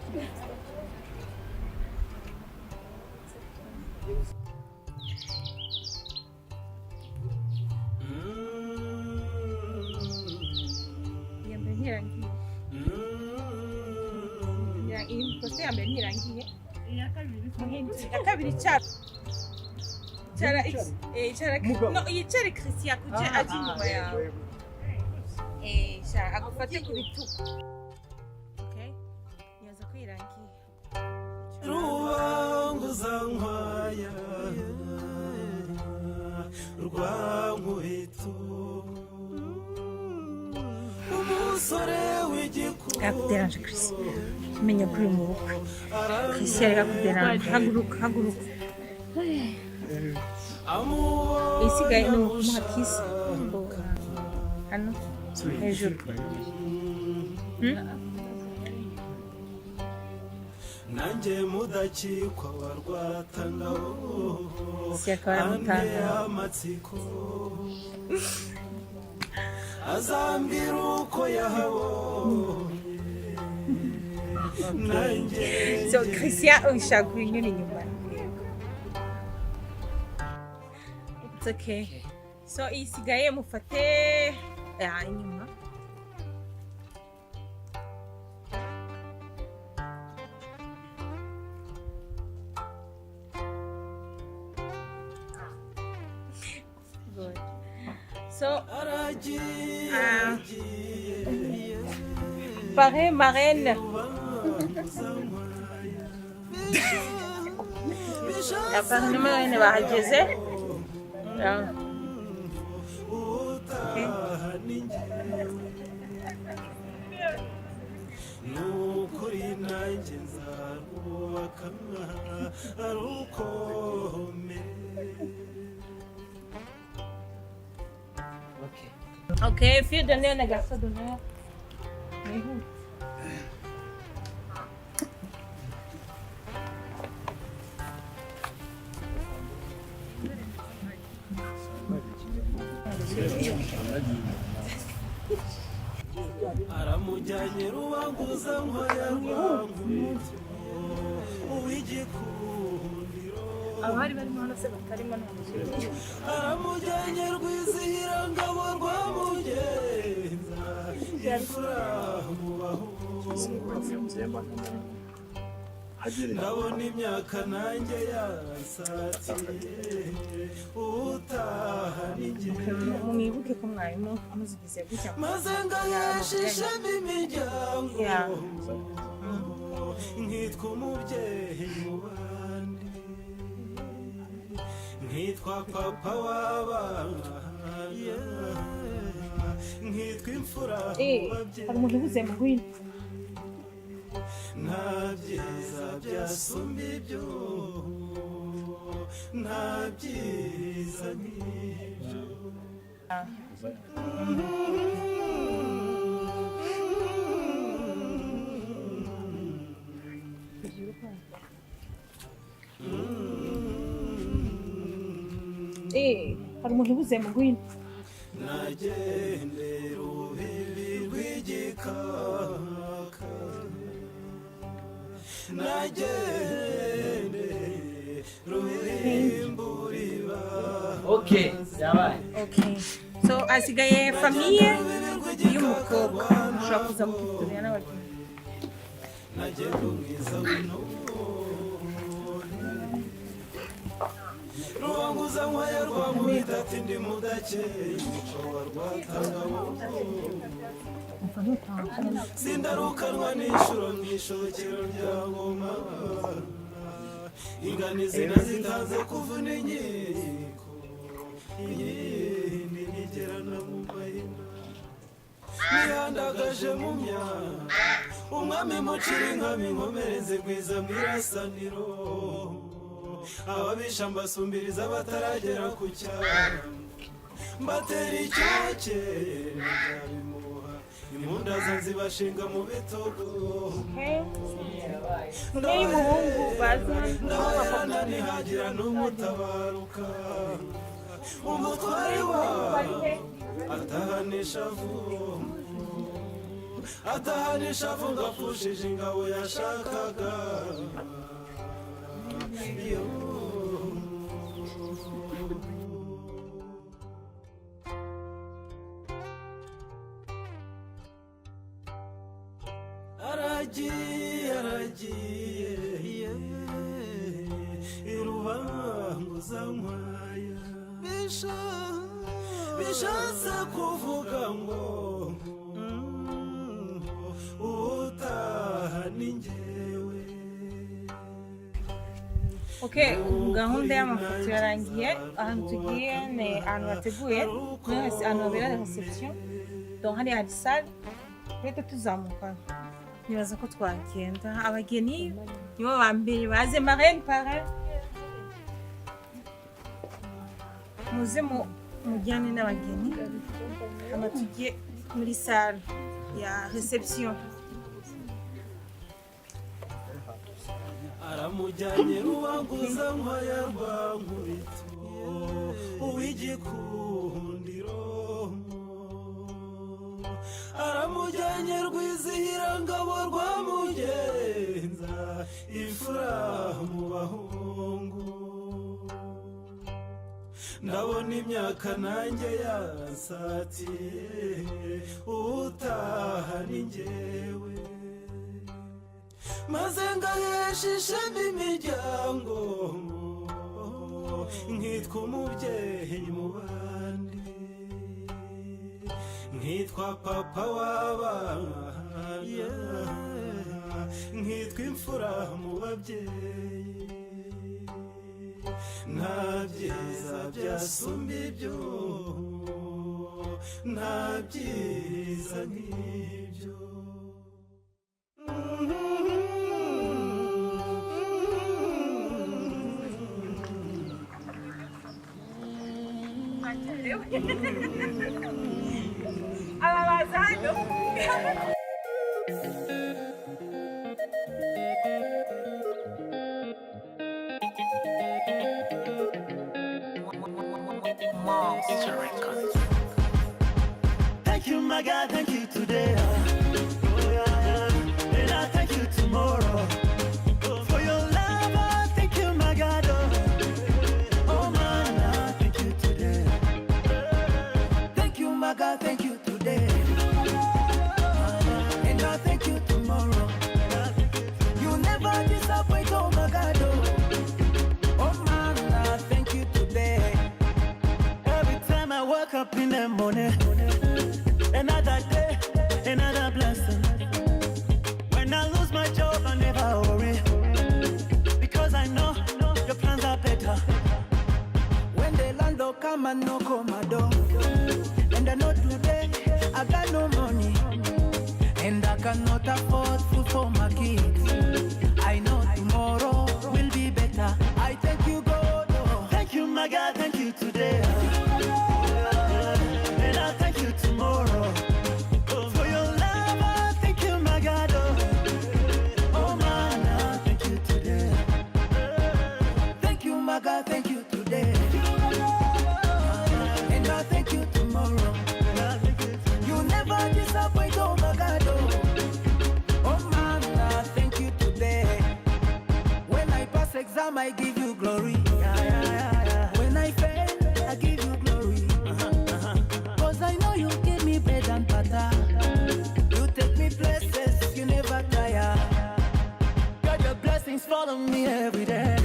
Iya mbere ntirangiye. Iyi poste ya mbere ntirangiye. Iya kabiri icara. Icara, icara. No, yicare Christian kuje aje inyuma yawe. Sha agufate ku bitugu. Okay. Nyaza ko irangiye. Rubanguza nkwaya rwa Nkubito, umusore w'igikuru. Yakuderanje Chris. Menya ko uri mu bukwe. Christian yakuderanje. Haguruka, haguruka. Isigaye ni ukumuha kiss. Hano hejuru. Nanjye mudakikwa wa Rwatangabo. Si akaba aramutanga. Amatsiko azambwira uko yahabonye nanjye. So Christian ushaka kunyura inyuma. It's okay. So isigaye mufate inyuma. Good. So Aragiye. Ah. Parrain, marraine. La parrain na marraine bahageze. Ah. Okay. Utaha nukuri nanjye nzarwubaka rukomere. Okay. Ok, fille d'honneur na garçon d'honneur. Mwihute. Aramujyanye Rubanguza nkwaya rwa Nkubito uw'igikundiro. Abari barimo hano se batarimo nta musore. Aramujyanye Rwizihirangabo rwa Mugenza, imfura mu bahungu. Ndabona imyaka nanjye yansatiye, utaha ni Mwibuke ko mwarimu muzigize gutya. Maze ngahesha ishema imiryango, nkitwa umubyeyi mu bandi, nkitwa papa w'abana, nkitwa imfura mu babyeyi. Hari umuntu ubuze mu ngwino. Nta byiza byasumba ibyo, nta byiza nk'ibyo. Hari umuntu ubuze mu ngwino. Nagendera urubibi rw'igikaka, nagende ruhimburiba. Okay, byabaye. Okay. So asigaye famille y'umukobwa. Mushobora kuza mukifotorera n'abageni. Nagenda umwiza w'intore, Rubanguza nkwaya rwa Nkubita ati ndi mudakeye umuco wa Rwatangabo, sindarukanwa n'inshuro mu ishokero rya ngoma, ingano izina zitanze kuvuna inkiko, inkindi ntigerana mu mahina, nihandagaje mu myaka umwami mucira inkami, inkomereze gwiza mu irasaniro, ababisha mbasumbiriza bataragera ku cyaro, mbatera icyokere ntibyarimuha impundaza nzibashinga mu bitugu. Okay. Famille y'umuhungu baza. Ndaherana ntihagira n'umutabaruka, umutware wawe atahanisha vuba. Atahanisha avuga apfushije ingabo yashakaga. Yo. Aragiye, aragiye irubanguza nkwaya. Bishatse kuvuga ngo ubutaha ni njyewe. Ok, gahunda y'amafoto yarangiye. Ahantu tugiye ni ahantu hateguye muri ahantu habera reception. Donc hariya hari salle, reka tuzamuka. Nibaza ko twagenda. Abageni nibo ba mbere baze, marraine, parrain, muze mujyane n'abageni hama tujye muri salle ya reception. Aramujyanye Rubanguza nkwaya rwa Nkubito, uw'igikundiro. Aramujyanye Rwizihirangabo rwa Mugenza, imfura mu bahungu. Ndabona imyaka nanjye yansatiye, ubutaha ni njyewe, maze ngahesha ishema imiryango, nkitwa umubyeyi mu bandi, nkitwa papa w'abana, nkitwa imfura mu babyeyi. Nta byiza byasumba ibyo, nta byiza nk'ibyo. Aba baza hano. Monster Records. Thank you, my God, thank you today. Oh, yeah. And I thank you tomorrow. For your love, I thank you, my God. Oh, oh man, I thank you today. Thank you, my God, thank you today. And I thank you tomorrow. You never disappoint, oh my God. Oh, oh man, I thank you today. Every time I wake up in the morning, another day, another blessing. When I lose my job, I never worry. Because I know your plans are better. When the landlord come and knock on my door, and I know today I got no money, and I cannot afford food for my kids. I know tomorrow will be better. I thank you, God. Oh. Thank you, my God, thank you today. And I thank you tomorrow. For your love, I thank you, my God. Oh, oh man, I thank you today. Thank you, my God, thank you today. And I thank you tomorrow. You never disappoint, oh my God. Oh, oh man, I thank you today. When I pass exam, I give you glory. Yeah. When I fail, I give you glory. 'Cause I know you give me bread and butter. You take me places, you never tire. God, your blessings follow me every day.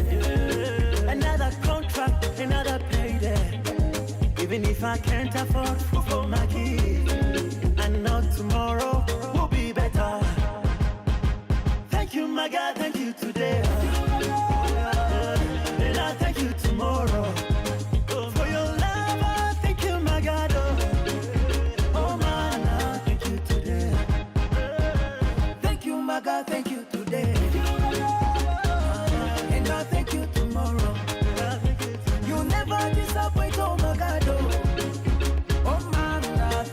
Another contract, another payday. Even if I can't afford food for my kids, I know tomorrow will be better. Thank you, my God, thank you today. And I thank you tomorrow. For your love, I thank you, my God. Oh, oh man, I thank you today. Thank you, my God, thank you today. And I thank you tomorrow. You never disappoint, oh my God. Oh, oh man, I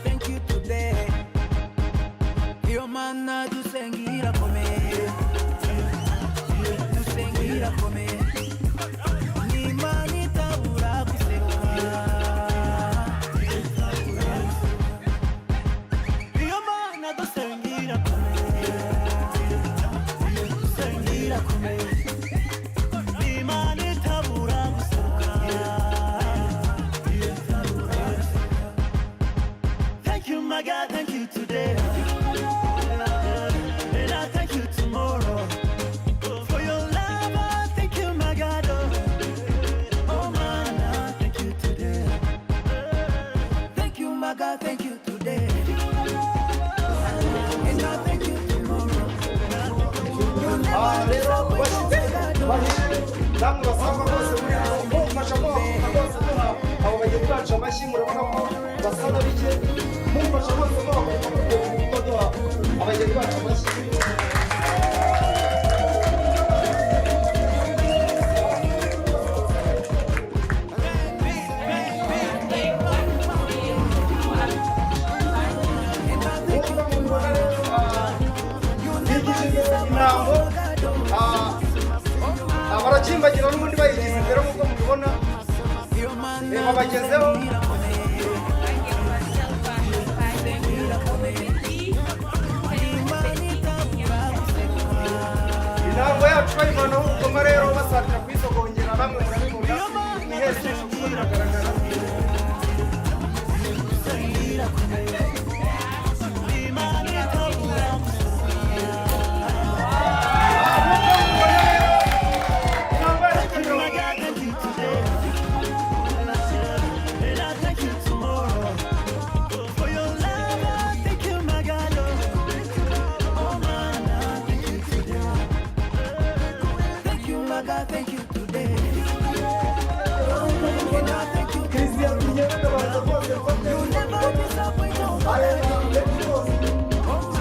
Namwe basangwa bose muri hano, mumfasha muhaguruka rwose, duha abo bageni bacu amashyi. Murabona ko basa na bike. Mumfasha bose muhaguruka kuko duha abageni bacu amashyi. Nk'uko mubibona rero, bigije imbere intango, barakimbagira n'ubundi bayigize imbere nk'uko mubibona. Reba bagezeho. Bagiye kwa Salva Petit. Intango yacu bayivanaho urugoma rero, basatira kuyisogongera. Bamwe murabibona mwihesesha kuko biragaragara. Nk'uko mubibona rero, intango yacu ikagera. My God, thank you today. And I thank you tomorrow. For your love, I thank you, my God. Oh, man, I thank you today. Thank you, my God, thank you today. And I thank you. Christian, tugende, ndabanza rwose mfate. You never disappoint, oh, my Areba God. ndetse rwose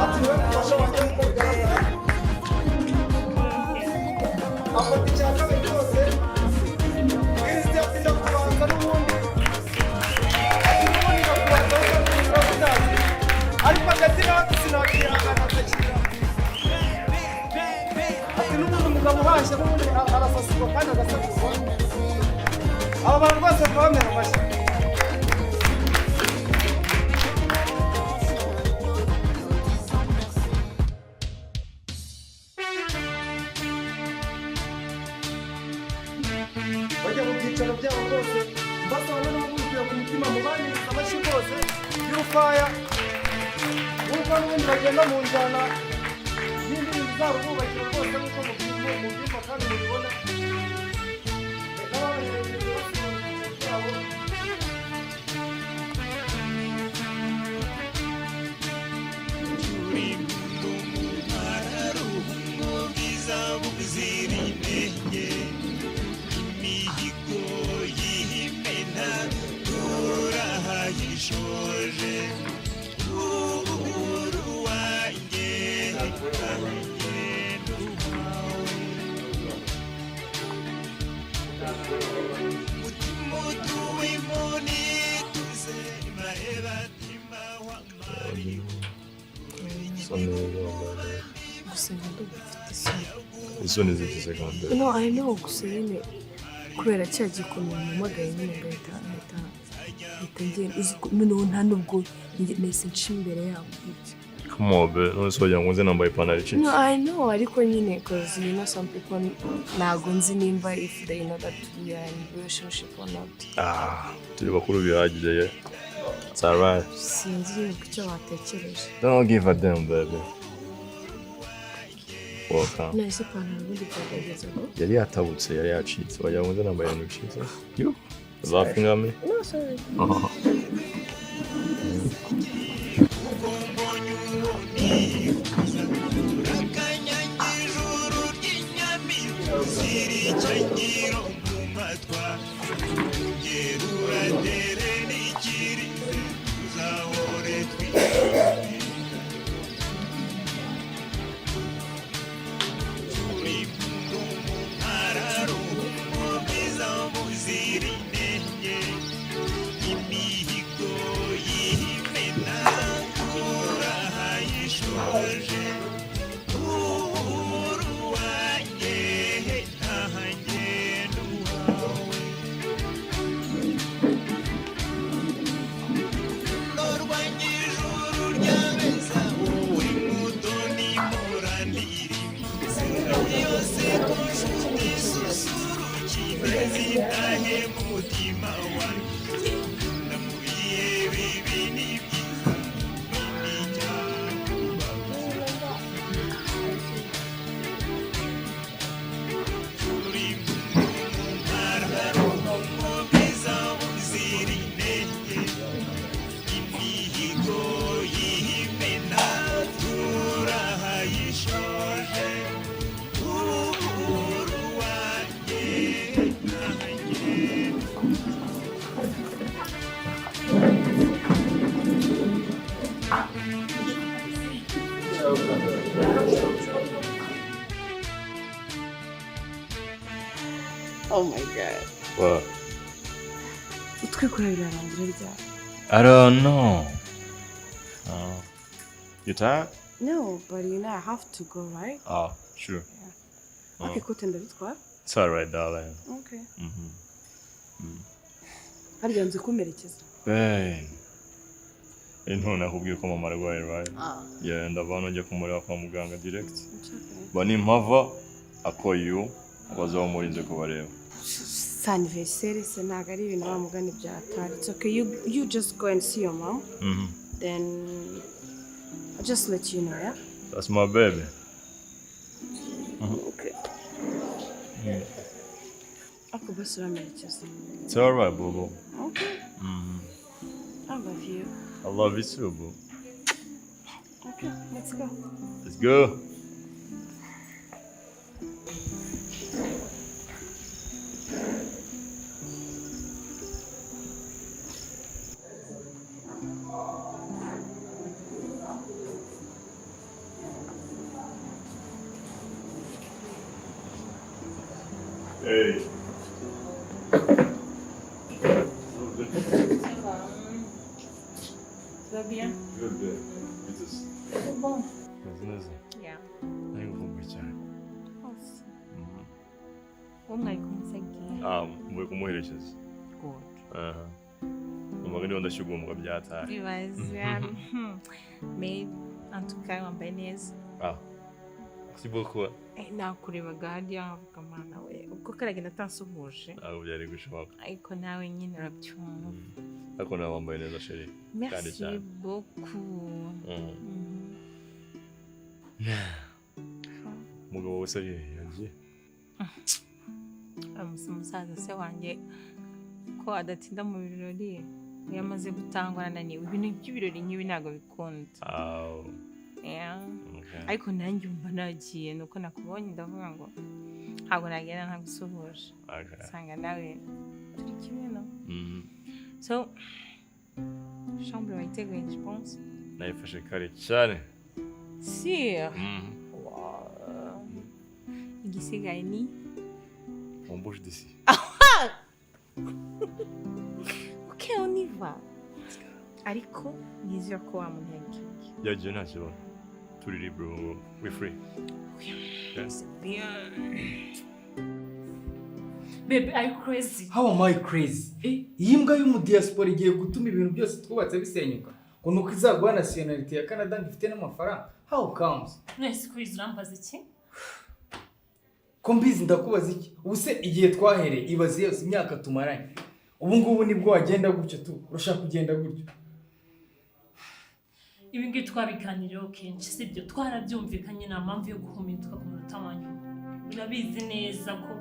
ati niwe mufasha wanjye. Nk'uko bigaragara, afata icya kabiri rwose. Christian ati ndakubanza n'ubundi, ati n'ubundi ndakubanza kuko urabizi, ariko hagati na hagati sinakihangana ndakira. Ati n'ubundi umugabo uhashye n'ubundi arasasirwa kandi agasakurwa. Aba bantu rwose mubamera amashyi. Bajya mu byicaro byabo rwose, mbasaba noneho mubikuye ku mutima mubaniriza amashyi rwose y'urufaya, nk'uko n'ubundi bagenda mu njyana y'indirimbo zabo bubakira rwose, nk'uko mubyumva kandi mubibona. Reka babaherekeje basubira mu byicaro byabo. Usa neza, wambaye neza. Gusa njye ndumva mfite isoni. Isoni zigize kandi. No, I know, gusa nyine kubera cya gikuntu mpamagaye nyine ngahita ngenda, uzi ko noneho nta nubwo nahise nca imbere yabo gutya. Come on, babe. None se wagira ngo nze nambaye ipantaro icitse? No, I know, ariko nyine 'cause you know some people, ntago nzi nimba if they know that we are in relationship or not. Ah, turi bakuru bihagije ye. It's alright. Sinzi nyine ku cyo batekereje. Don't give a damn, baby. Welcome. Nahise ipantaro ubundi byagerageza ngo Yari yatabutse, yari yacitse. Wagira ngo nze nambaye ibintu bicitse? You laughing at me? No, sorry. Oh. Oh my God. What? Utwikora birarangira ryari? I don't know. Oh. You tired? No, but you know I have to go, right? Oh, sure. Yeah. Okay, kote ndabitwara. It's alright, darling. Okay. Harya nzi kumerekeza. Babe. Intona nakubwiye ko mama arwaye, right? Ah. Yeah, ndava hano njya kumureba kwa muganga direct. It's okay. Ba nimpava, I call you, baza bamurinze kubareba. Anniversaire se ntabwo ari ibintu wa mugani byatari. It's okay. You just go and see your mom. Then I'll just let you know, yeah? That's my baby. Okay. Yeah. Ako basi uramerekeza. It's alright, boo boo. Okay. I love you. I love you too, boo. Okay, let's go. Let's go. Hey. Ça va bien? Good, good. It's Bon. Meze neza. Yeah. Nari ngukumbuye cyane. Hose. Uwo mwari kumwe se agiye? Ah, mvuye kumuherekeza. Good. Aha. Numvaga ndiho ndashyugumbwa byataye. Ibaze. Mais en tout cas wambaye neza. Ah. Merci beaucoup. Nakurebaga hariya nkavuga mana we ubwo karagenda atansuhuje. Ntabwo byari gushoboka. Ariko nawe nyine urabyumva. Ariko nawe wambaye neza chérie. Kandi Merci cyane. beaucoup. Umugabo wese ari hehe yagiye? Umusaza se wanjye ko adatinda mu birori iyo amaze gutangwa ananiwe ibintu by'ibirori nk'ibi ntabwo bikunda. Yeah. Okay. Ariko nanjye umva nagiye nuko nakubonye ndavuga ngo ntabwo nagenda ntagusuhuje. Okay. Usanga nawe turi kimwe no. So chambre wayiteguye je pense. Nayifashe kare cyane. Si. Wow. Igisigaye ni On bouge d'ici. Ok, on y va. Ariko nizera ko wa muntu yagiye. Yagiye nta kibazo. Turi libre, we free. Okay. C'est bien. Baby, are you crazy? How am I crazy? Iyi mbwa y'umudiaspora igiye gutuma ibintu byose twubatse bisenyuka. Ngo nuko izaguha nationality ya Canada ngo ifite n'amafaranga. How comes? Nese crazy urambaza iki? Ko mbizi ndakubaza iki? Ubu se igihe twahereye ibaze yose imyaka tumaranye. Ubu ngubu nibwo wagenda gutyo tu. Urashaka kugenda gutyo. Ibi ngibi twabiganiriyeho kenshi sibyo twarabyumvikanye nta mpamvu yo guhumitwa ku munota wa nyuma. Urabizi neza ko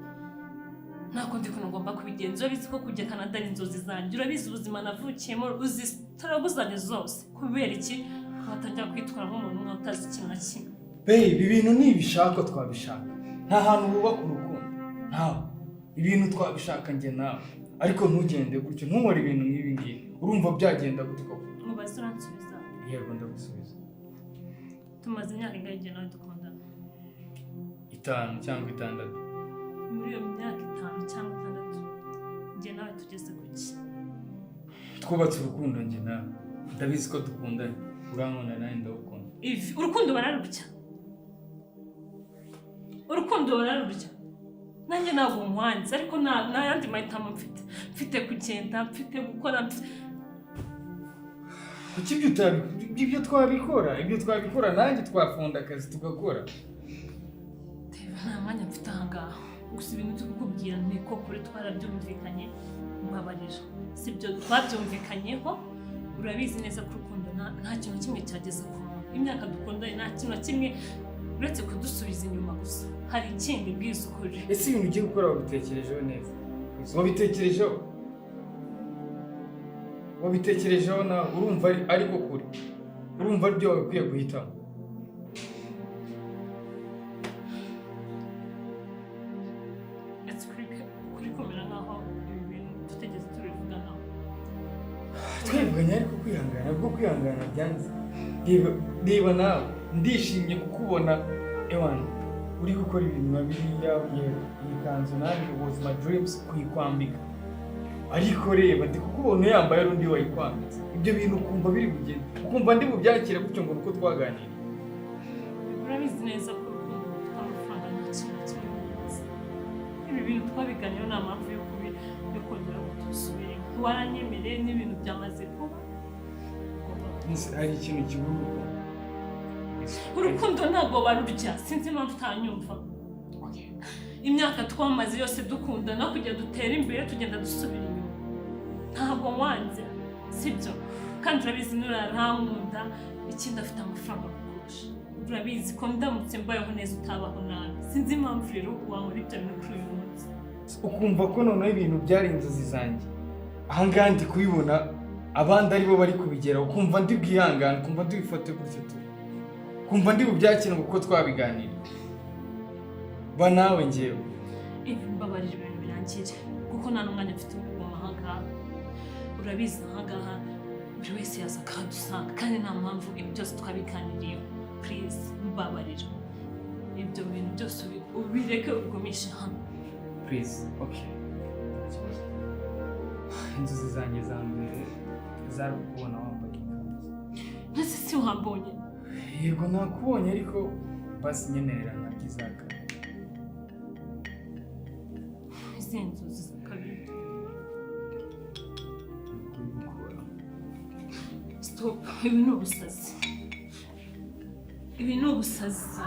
nta kundi kuntu ngomba kubigenza. Urabizi ko kujya Canada ari inzozi zanjye. Urabizi ubuzima navukiyemo, uzi tarabuzanye zose. Kubera iki watangira kwitwara nk'umuntu umwe utazi ikintu na kimwe? Babe, ibi bintu nibishaka twabishaka. Nta hantu wubaka urukundo. Ntawe. Ibintu twabishaka njye nawe. Ariko ntugende gutyo, ntunkore ibintu nk'ibi ngibi. Urumva byagenda gute koko? Mubaze uransubiza. Yego ndagusubiza. Tumaze imyaka ingahe njye nawe dukundana? 5 cyangwa 6. Muri iyo myaka 5 cyangwa 6 njye nawe tugeze ku ki? Twubatse urukundo njye nawe. Ndabizi ko dukundanye. Urankunda nanjye ndagukunda. Ivi, urukundo bararurya. Urukundo bararurya. Nanjye ntabwo nkwanze ariko nta yandi mahitamo mfite. Mfite kugenda, mfite gukora, mfite Kuki ibyo twabikora? Ibyo twabikora nanjye twafunda akazi tugakora. Nta mwanya mfite aha ngaha. Gusa ibintu byo kukubwira ni ko kuri twarabyumvikanye mbabarira. Sibyo twabyumvikanyeho, urabizi neza ko urukundo nta kintu kimwe cyageze ku muntu. Imyaka dukundanye nta kintu na kimwe uretse kudusubiza inyuma gusa. Hari ikindi bwiza ukuri. Ese ibintu ugiye gukora wabitekerejeho neza? Wabitekerejeho? Wabitekerejeho nawe urumva ariko kuri. Urumva aribyo wagakwiye guhitamo. Ese kuri kumera nkaho ibi bintu tutigeze tubivuganaho. Twivuganye ariko kwihangana bwo kwihangana byanze. Reba nawe ndishimye kukubona ewana. Uri gukora ibintu nka biriya, yego, iyi kanzu nanjye was my dreams kuyikwambika, ariko reba ndi kukubona yambaye ari undi wayikwambitse. Ibyo bintu ukumva biri bugende, ukumva ndi bubyakire gutyo ngo nuko twaganiriye? Urabizi neza ko urukundo rufite amafaranga nta kintu na kimwe bimaze. Ibi bintu twabiganiyeho, nta mpamvu yo kongera ngo tubisubire. Waranyemereye n'ibintu byamaze kuba. Ese hari ikintu kibura urukundo? Urukundo ntabwo barurya, sinzi impamvu utanyumva. Imyaka twamaze yose dukundana, kugira dutere imbere tugenda dusubira inyuma. Ntabwo wanze, sibyo? Kandi urabizi nurarankunda. Ikindi, afite amafaranga kukurusha. Urabizi ko ndamutse mbayeho neza utabaho nabi. Sinzi impamvu rero wankora ibyo bintu kuri uyu munsi. Ukumva ko noneho ibintu byari inzozi zanjye, ahangaha ndi kubibona abandi aribo bari kubigeraho, ukumva ndi bwihangane, ukumva ndi bifate gutyo turi, ukumva ndi bubyakire ngo kuko twabiganiriye ba nawe ngewe? Ibi, mbabarira, ibintu birangire, kuko nta n'umwanya mfite wo kuguma ahangaha. Urabizi ahangaha buri wese yaza akahadusanga, kandi nta mpamvu. Ibi byose twabiganiriyeho. Please, mbabarira, ibyo bintu byose ubireke, ugumishe hano. Please, okay, nta kibazo. Inzozi zanjye za mbere zari kukubona wambaye ikanzu. Ntese si wambonye? Yego, nakubonye, ariko basi nyemerera ntabwo izakara. Izi nzozi za kabiri? Kubikora. Stop, ibi ni ubusazi, ibi ni ubusazi.